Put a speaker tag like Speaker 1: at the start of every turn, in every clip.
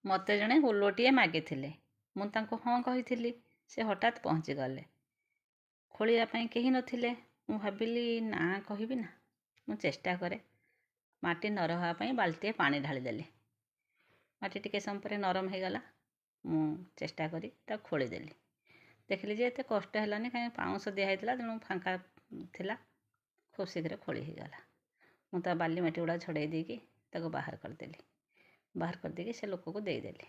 Speaker 1: ମୋତେ ଜଣେ ଓଲୁଅଟିଏ ମାଗିଥିଲେ, ମୁଁ ତାଙ୍କୁ ହଁ କହିଥିଲି। ସେ ହଠାତ୍ ପହଞ୍ଚିଗଲେ। ଖୋଳିବା ପାଇଁ କେହି ନଥିଲେ। ମୁଁ ଭାବିଲି ନା କହିବି ନା, ମୁଁ ଚେଷ୍ଟା କରେ। ମାଟି ନରମ ହେବା ପାଇଁ ବାଲ୍ଟିଏ ପାଣି ଢାଳିଦେଲି। ମାଟି ଟିକେ ସମୟ ପରେ ନରମ ହେଇଗଲା। ମୁଁ ଚେଷ୍ଟା କରି ତାକୁ ଖୋଳିଦେଲି। ଦେଖିଲି ଯେ ଏତେ କଷ୍ଟ ହେଲାନି, କାହିଁକି ପାଉଁଶ ଦିଆହେଇଥିଲା, ତେଣୁ ଫାଙ୍କା ଥିଲା, ଖୁବ୍ ଶୀଘ୍ର ଖୋଳି ହେଇଗଲା। ମୁଁ ତା ବାଲି ମାଟି ଗୁଡ଼ା ଛଡ଼େଇ ଦେଇକି ତାକୁ ବାହାର କରିଦେଲି। ବାହାର କରିଦେଇକି ସେ ଲୋକକୁ ଦେଇଦେଲି।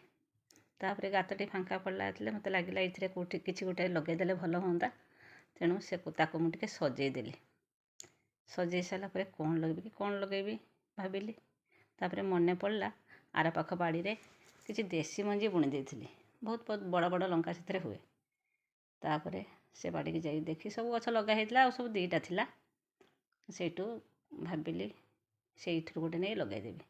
Speaker 1: ତା'ପରେ ଗାତଟି ଫାଙ୍କା ପଡ଼ିଲା ଯେତେବେଳେ ମୋତେ ଲାଗିଲା ଏଇଥିରେ କେଉଁଠି କିଛି ଗୋଟେ ଲଗେଇଦେଲେ ଭଲ ହୁଅନ୍ତା। ତେଣୁ ସେ ତାକୁ ମୁଁ ଟିକେ ସଜେଇଦେଲି। ସଜେଇ ସାରିଲା ପରେ କ'ଣ ଲଗେଇବି କି କ'ଣ ଲଗେଇବି ଭାବିଲି। ତା'ପରେ ମନେ ପଡ଼ିଲା ଆର ପାଖ ବାଡ଼ିରେ କିଛି ଦେଶୀ ମଞ୍ଜି ବୁଣି ଦେଇଥିଲି। ବହୁତ ବହୁତ ବଡ଼ ବଡ଼ ଲଙ୍କା ସେଥିରେ ହୁଏ। ତା'ପରେ ସେ ବାଡ଼ିକି ଯାଇ ଦେଖି ସବୁ ଗଛ ଲଗା ହେଇଥିଲା, ଆଉ ସବୁ ଦୁଇଟା ଥିଲା। ସେଇଠୁ ଭାବିଲି ସେଇଥିରୁ ଗୋଟେ ନେଇ ଲଗେଇଦେବି।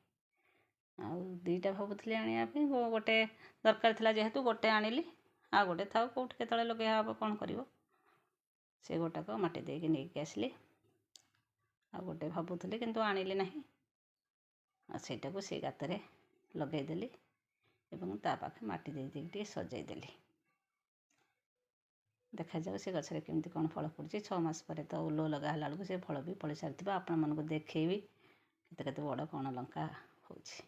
Speaker 1: ଆଉ ଦୁଇଟା ଭାବୁଥିଲି ଆଣିବା ପାଇଁ, ଗୋଟେ ଦରକାର ଥିଲା ଯେହେତୁ ଗୋଟେ ଆଣିଲି, ଆଉ ଗୋଟେ ଥାଉ, କେଉଁଠି କେତେବେଳେ ଲଗେଇବା ହେବ କ'ଣ କରିବ। ସେ ଗୋଟାକ ମାଟି ଦେଇକି ନେଇକି ଆସିଲି। ଆଉ ଗୋଟେ ଭାବୁଥିଲି କିନ୍ତୁ ଆଣିଲି ନାହିଁ। ଆଉ ସେଇଟାକୁ ସେଇ ଗାତରେ ଲଗେଇଦେଲି ଏବଂ ତା ପାଖେ ମାଟି ଦେଇ ଦେଇକି ଟିକେ ସଜେଇଦେଲି। ଦେଖାଯାଉ ସେ ଗଛରେ କେମିତି କ'ଣ ଫଳ ଫଳୁଛି। 6 ମାସ ପରେ ତ ଓଲୁଅ ଲଗା ହେଲା ବେଳକୁ ସେ ଫଳ ବି ଫଳି ସାରିଥିବ। ଆପଣମାନଙ୍କୁ ଦେଖେଇବି କେତେ କେତେ ବଡ଼ କ'ଣ ଲଙ୍କା ହେଉଛି।